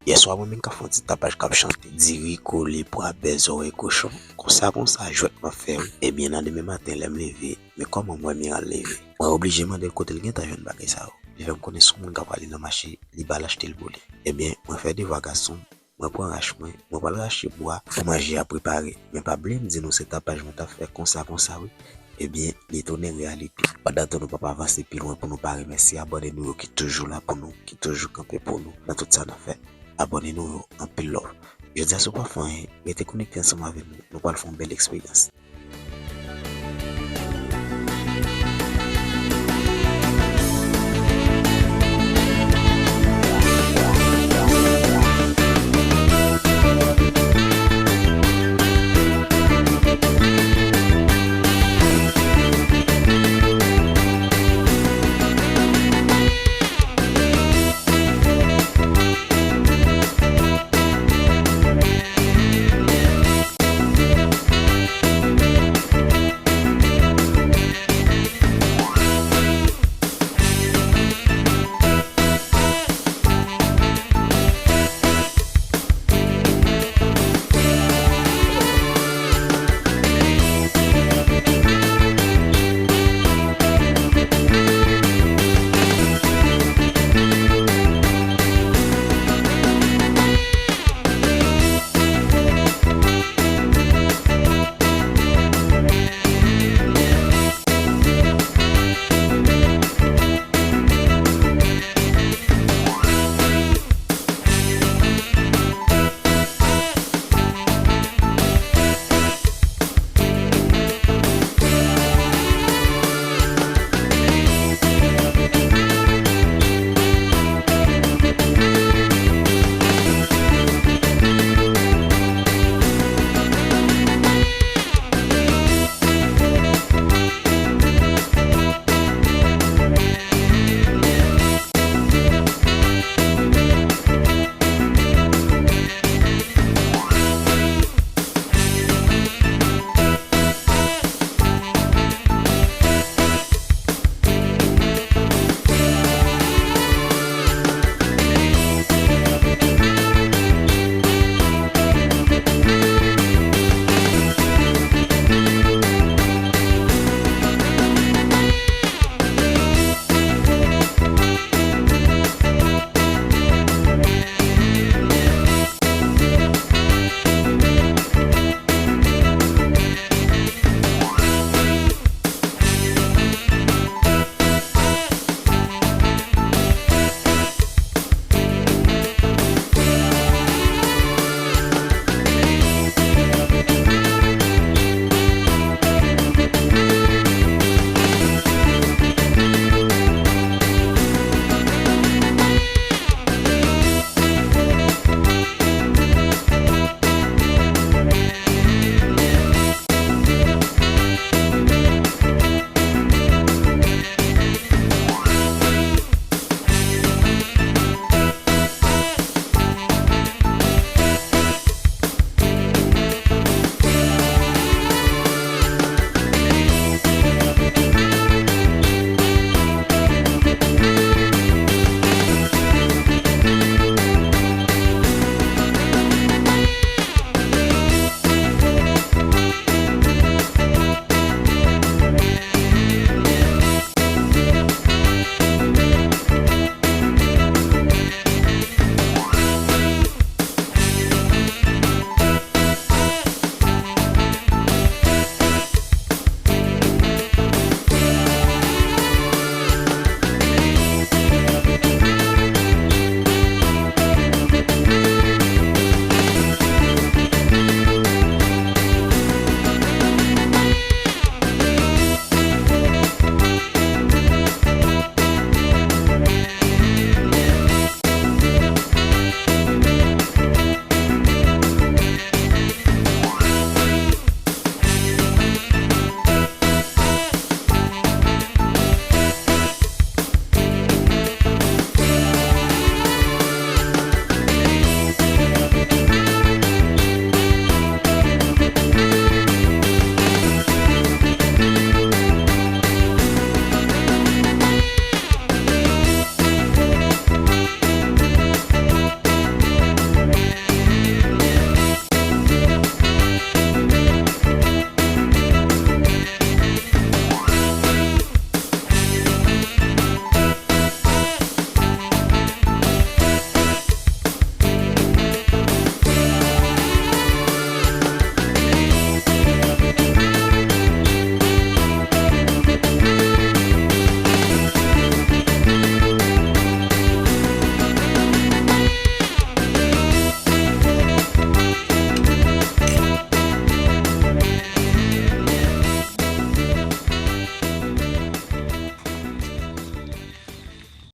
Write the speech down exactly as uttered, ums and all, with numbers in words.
Yèswa mwen menm k ap fè yon ti tapaj k ap chante diri kole pwa bè zòrèy kochon. Konsa konsa jwèt m ap fè wi. Ebyen nan demen maten lè m leve, men kòman m wè Miral leve? Mwen oblije mande l kote l gentan jwenn bagay sa yo. Li fè m konnen se yon moun k ap prale nan mache, li ba l achte l pou li. Ebyen mwen fè devwa gason m, mwen pran rach mwen, mwen pral rache bwa pou manje a prepare. Men pa bliye m di nou se tapaj mwen t ap fè konsa konsa wi. Ebyen li tounen reyalite. Pandan tou nou p ap avanse pi lwen pou nou pa remèsye abòne nou yo ki toujou la pou nou, ki toujou kanpe pou nou nan tout sa n ap fè. Abòne nou yo, anpil love. Jodi a si w pa fè anyen, rete konekte ansanm avè nou, nou pral fè yon bèl eksperyans.